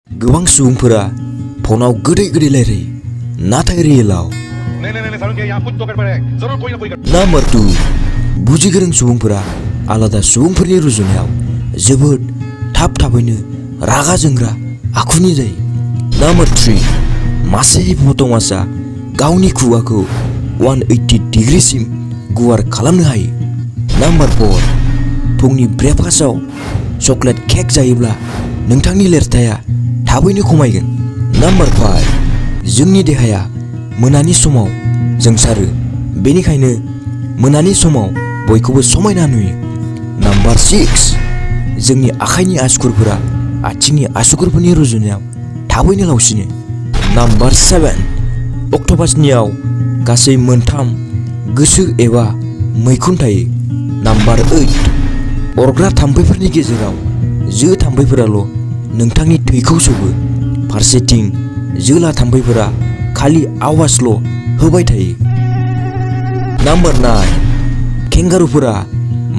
गोबां सुबुंफोरा फनाव गोदै गोदै रायलायो नाथाय रियेलाव नाम्बार 2 बुजिगोरों सुबुंफोरा आलादा सुबुंफोरनि रुजुनायाव जोबोद थाबैनो रागा जोंग्रा आखुनि जायो। नाम्बार 3 मासे मटमासआ गावनि खुगाखौ 180 डिग्रीसिम गुवार खालामनो हायो। नाम्बार 4 फुंनि ब्रेकफास्टआव चकलेट केक जायोब्ला नोंथांनि लिरथाया थाबैनो खमायगोन। नाम्बार 5 जोंनि देहाया मोनानि समाव जोंसारो, बेनिखायनो मोनानि समाव बयखौबो समायना नुयो। नाम्बार 6 जोंनि आखाइनि आसुगुरफोरा आथिंनि आसुगुरफोरनि रुजुनायाव थाबैनो लावसिनो। नाम्बार 7 अक्ट'पासनियाव गासै 3 गोसो एबा मैखुन थायो। नाम्बार 8 अरग्रा थाम्फैफोरनि गेजेराव जो थाम्फैफोराल' नोंथांनि थैखौ सोबो, फारसेथिं जोला थाम्फैफोरा खालि आवाजल' होबाय थायो। नाम्बार 9 केंगारुफोरा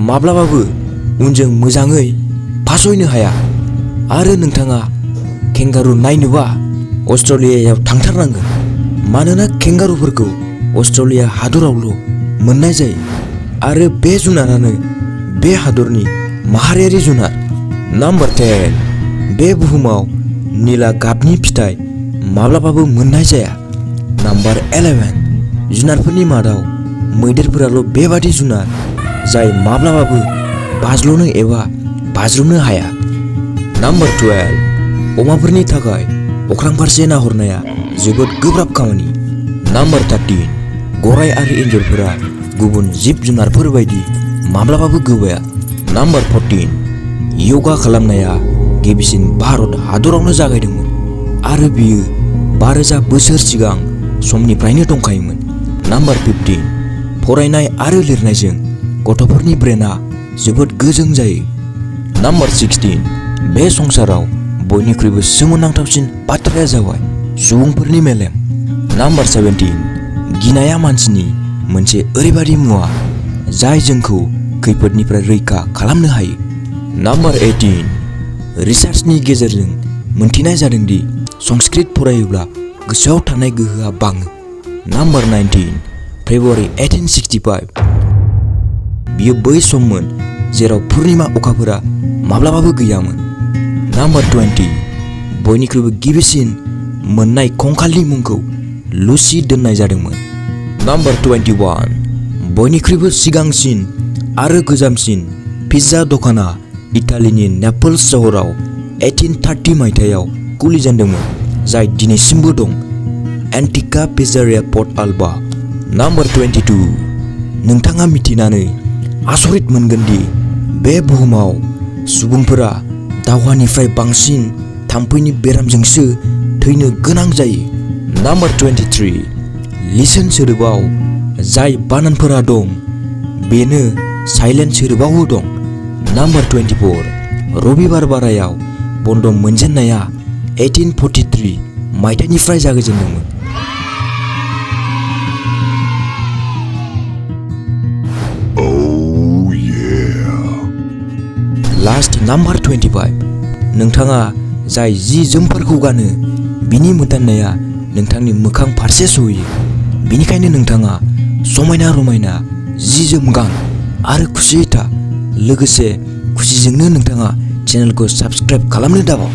माब्लाबाबो उनजों मोजाङै फासयनो हाया आरो नोंथाङा केंगारु नायनोबा अस्ट्रेलियायाव थांथारनांगोन, मानोना केंगारुफोरखौ अस्ट्रेलिया हादरावल' मोननाय जायो आरो बे जुनारानो बे हादरनि माहारियारि जुनार। नाम्बार 10 बे बुहुमाव निला गाबनि फिथाइ माब्लाबाबो मोननाय जाया। नाम्बार 11 जुनारफोरनि मादाव मैदेरफोराल' बेबादि जुनार जाय माब्लाबाबो बाज्ल'नो एबा बाज्रुमनो हाया। नाम्बार 12 अमाफोरनि थाखाय अख्रां फारसे नाहरनाया जोबोद गोब्राब खामानि। नाम्बार 13 गराइ आरो एन्जरफोरा गुबुन जिब जुनारफोर बायदि माब्लाबाबो गोबाया। नाम्बार 14 योगा खालामनाया गिबिसिन भारत हादरावनो जागायदोंमोन आरो बियो 5000 बोसोर सिगां समनिफ्रायनो दंखायोमोन। नाम्बार 15 फरायनाय आरो लिरनायजों गथ'फोरनि ब्रेनआ जोबोद गोजों जायो। नाम्बार 16 बे संसाराव बयनिख्रुइबो सोमोनांथावसिन बाथ्राया जाबाय सुबुंफोरनि मेलेम। नाम्बार 17 गिनाया मानसिनि मोनसे ओरैबायदि मुवा जाय जोंखौ खैफोदनिफ्राय रैखा खालामनो हायो। नाम्बार 18 रिसार्चनि गेजेरजों मोनथिनाय जादों दि संस्कृत फरायोब्ला गोसोआव थानाय गोहोआ बाङो। नाम्बार 19 फेब्रुवारि 1865 बियो बै सममोन जेराव पुर्णिमा अखाफोरा माब्लाबाबो गैयामोन। नाम्बार 20 बयनिख्रुइबो गिबिसिन मोननाय कंकालनि मुंखौ लुसी दोननाय जादोंमोन। नाम्बार 21 बयनिख्रुइबो सिगांसिन आरो गोजामसिन पिज्जा दखाना इटालीनि नेपल्स सहराव 1830 मायथाइयाव खुलिजेनदोंमोन, जाय दिनैसिमबो दं। एन्टिका पिज्जारिया पर्ट आल्बा। नाम्बार 22 नोंथाङा मिथिनानै आसरित मोनगोन दि बे बुहुमाव सुबुंफोरा दावहानिफ्राय बांसिन थाम्फैनि बेरामजोंसो थैनो गोनां जायो। नाम्बार 23 लिसन सोदोबाव जाय बानानफोरा दं बेनो साइलेन्ट सोदोबावबो दं। नाम्बार 24 रबिबार बारायाव बन्द मोनजेननाया 1843 मायथाइनिफ्राय जागायजेनदोंमोन। लास्ट नाम्बार 25 नोंथाङा जाय जि जोमफोरखौ गानो बिनि मोदाननाया नोंथांनि मोखां फारसे सहैयो, बेनिखायनो नोंथाङा समायना रमायना जि जोम गान आरो खुसियै था। लोगोसे खुसिजोंनो नोंथाङा चेनेलखौ साबस्क्राइब खालामनो दाबाव।